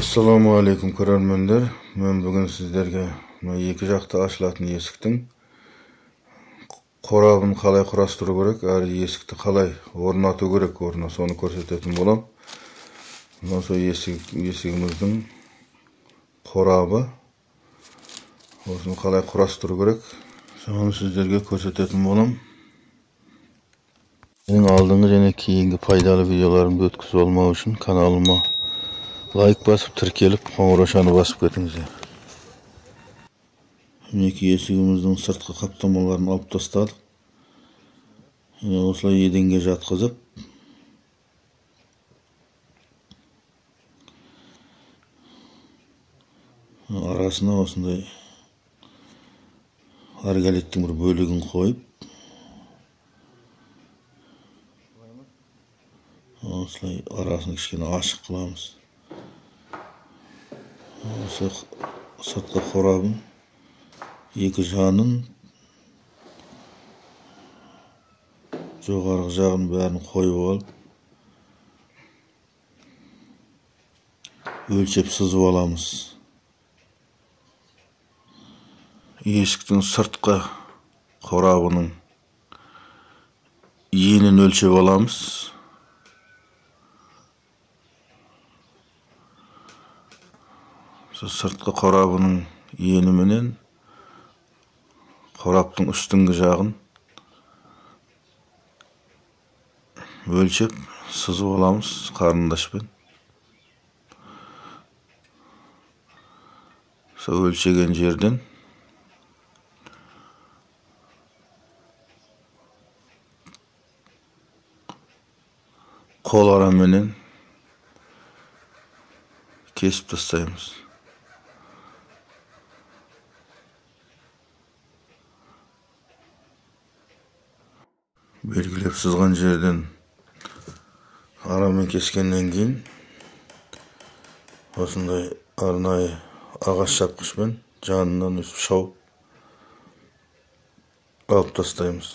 Ассалаумағалейкум көрермендер. Мен бүгін сіздерге мына екі жақты ашылатын есіктің қорабын қалай құрастыру керек, әрі есікті қалай орнату керек орнына соны көрсететін боламын. Мына сол есігіміздің қорабы, осыны қалай құрастыру керек, соны сіздерге көрсететін боламын. Менің алдыңғы және кейінгі пайдалы видеоларымды өткізіп алмау үшін каналыма лайк басып, тіркеліп, қоңыраушаны басып кетіңіздер. Мінекей есігіміздің сыртқы қаптамаларын алып тастадық. Міне осылай еденге жатқызып, арасына осындай арголиттің бір бөлігін қойып, осылай арасын кішкене ашық қыламыз. Осы сыртқы қорабын екі жанын, жоғарғы жағын бәрін қойып алып, өлшеп сызып аламыз. Есіктің сыртқы қорабының енін өлшеп аламыз. Сыртқы қорабының еніменен қораптың үстіңгі жағын өлшеп сызып аламыз қарындашпен. Сол өлшеген жерден қол араменен кесіп тастаймыз. Белгілеп сызған жерден арамен кескеннен кейін осындай арнайы ағаш шапқышпен жанынан өсіп шауып алып тастаймыз.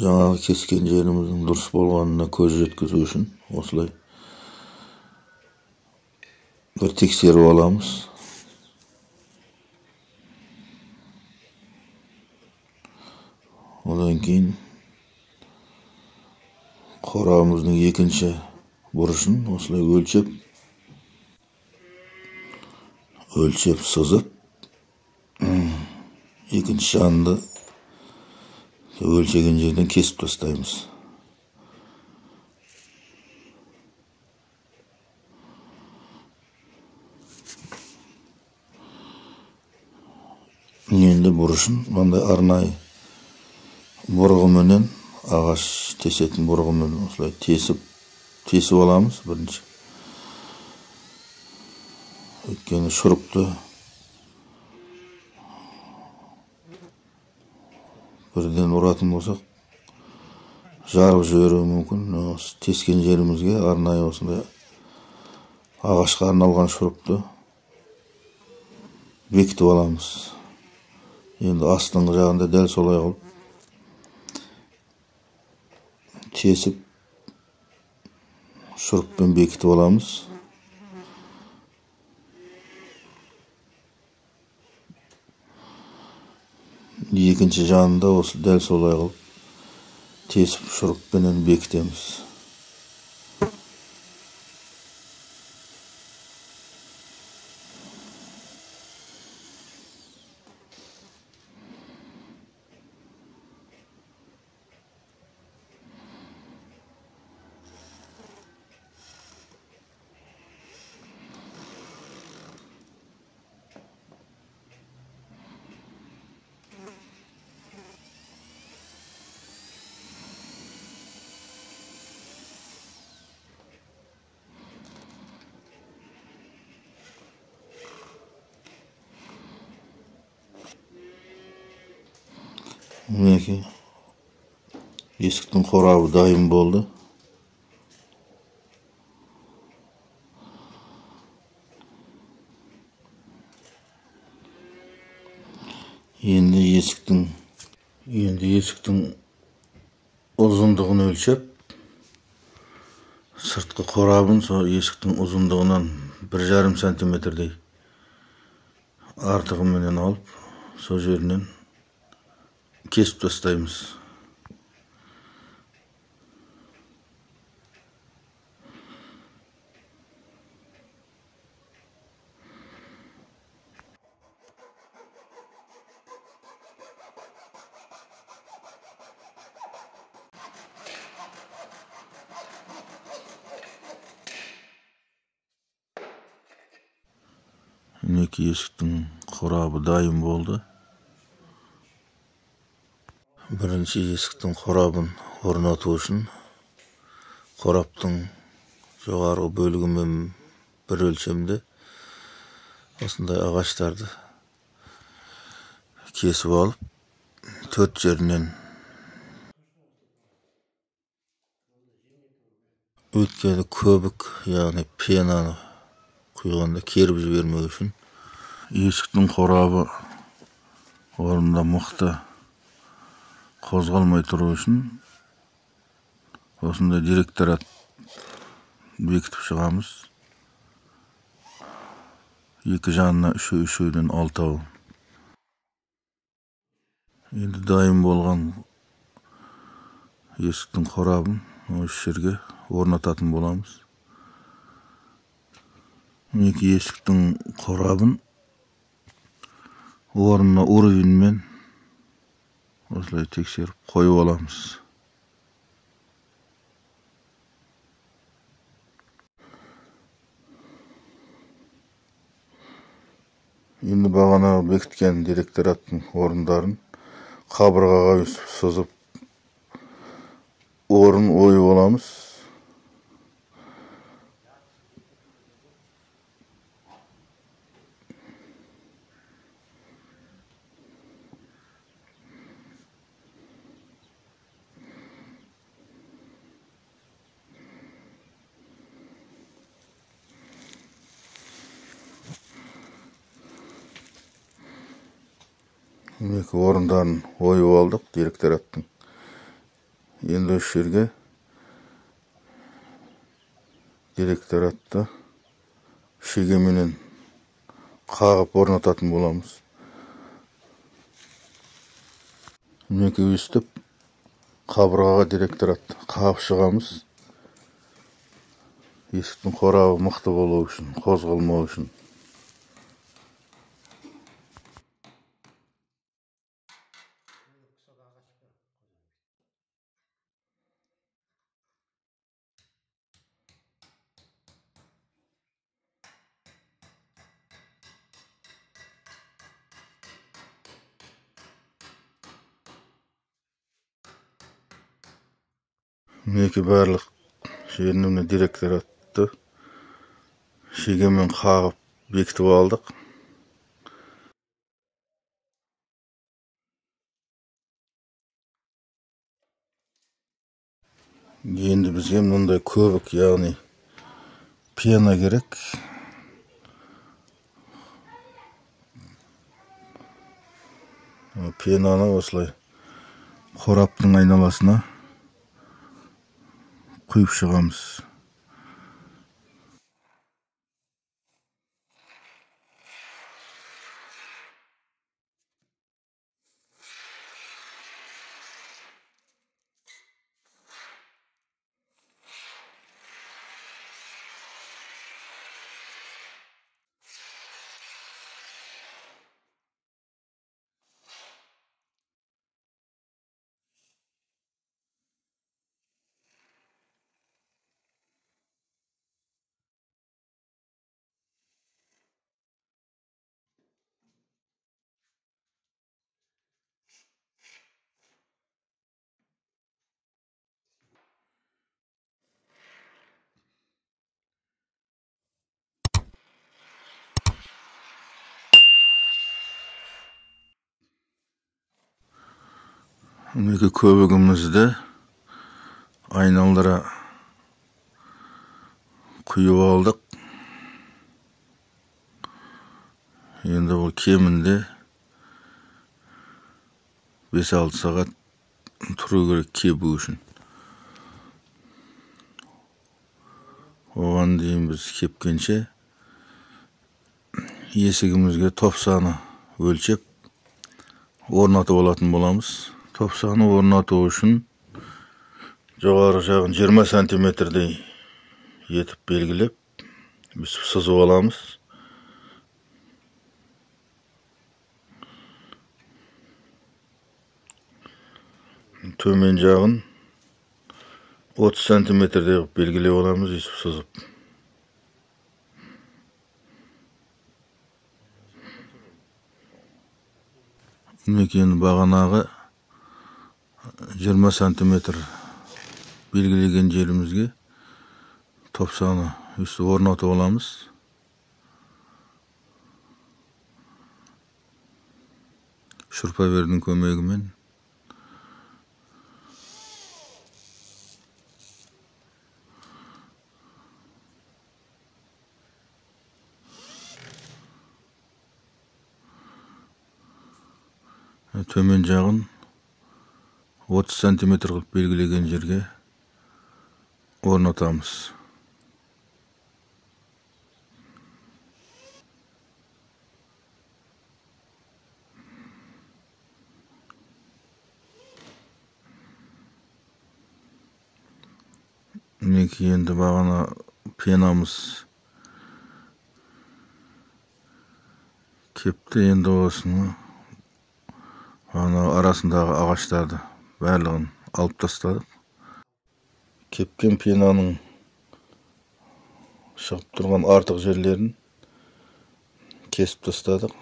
Жаңағы кескен жеріміздің дұрыс болғанына көз жеткізу үшін осылай бір тексеріп аламыз. Одан кейін қорабымыздың екінші бұрышын осылай өлшеп сызып, екінші жанды өлшеген жерден кесіп тастаймыз. Енді бұрышын мындай арнайы бұрғыменен, ағаш тесетін бұрғымен осылай тесіп аламыз бірінші. Өйткені шұрыпты бірден ұратын болсақ, жарып жіберуі мүмкін. Осы тескен жерімізге арнайы осындай ағашқа арналған шұрыпты бекітіп аламыз. Енді астыңғы жағында дәл солай қылып тесіп шұрыппен бекітіп аламыз. Екінші жанында осы дәл солай қылып тесіп шұрыппенен бекітеміз. Мінекей, есіктің қорабы дайын болды. Енді есіктің ұзындығын өлшеп, сыртқы қорабын сол есіктің ұзындығынан 1,5 сантиметрдей артығыменен алып, сол жерінен кесіп тастаймыз. Мінекей, есіктің қорабы дайын болды. Бірінші есіктің қорабын орнату үшін қораптың жоғарғы бөлігімен бір өлшемде осындай ағаштарды кесіп алып, 4 жерінен, өйткені көбік, яғни пенаны құйғанда керіп жібермеу үшін есіктің қорабы орнында мықты қозғалмай тұру үшін осындай директорат бекітіп шығамыз. Екі жанына үшеу-үшеуден 6. Енді дайын болған есіктің қорабын осы жерге орнататын боламыз. Мінекей, есіктің қорабын орнына уровеньмен осылай тексеріп қойып аламыз. Енді бағана бекіткен директораттың орындарын қабырғаға өстіп сызып орын ойып аламыз. Мінекей, орындарын ойып алдық директораттың. Енді осы жерге директоратты шегеменен қағып орнататын боламыз. Мінекей, өстіп қабырғаға директоратты қағып шығамыз. Есіктің қорабы мықты болу үшін, қозғалмау үшін. Мінекей, барлық жеріне мына директоратты шегемен қағып бекітіп алдық. Енді бізге мындай көбік, яғни пена керек. Пенаны осылай қораптың айналасына құйып шығамыз. Мінекей, көбігімізді айналдыра құйып алдық. Енді бұл кемінде 5-6 сағат тұру керек кебу үшін. Оған дейін біз кепкенше есігімізге топсаны өлшеп орнатып алатын боламыз. Топсаны орнату үшін жоғары жағын 20 сантиметрдей етіп белгілеп, біз сызып аламыз. Төмен жағын 30 сантиметрдей қылып белгілеп аламыз, өйстіп сызып. Мінекей, енді бағанағы 20 сантиметр белгілеген жерімізге топсаны өйстіп орнатып аламыз. Шурпавердің көмегімен. Төмен жағын 30 сантиметр қылып белгілеген жерге орнатамыз. Мінекей, енді бағана пенамыз кепті. Енді осыны ана арасындағы ағаштарды барлығын алып тастадық. Кепкен пенаның шығып тұрған артық жерлерін кесіп тастадық.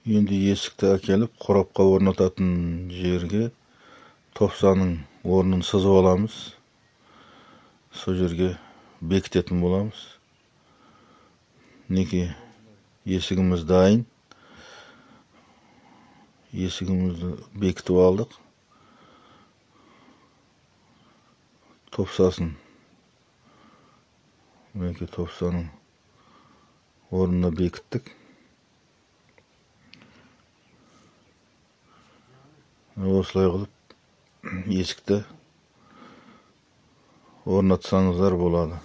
Енді есікті әкеліп қорапқа орнататын жерге топсаның орнын сызып аламыз. Сол жерге бекітетін боламыз. Мінекей, есігіміз дайын. Есігімізді бекітіп алдық. Топсасын, мінекей, топсаның орнына бекіттік. Осылай қылып есікті орнатсаңыздар болады.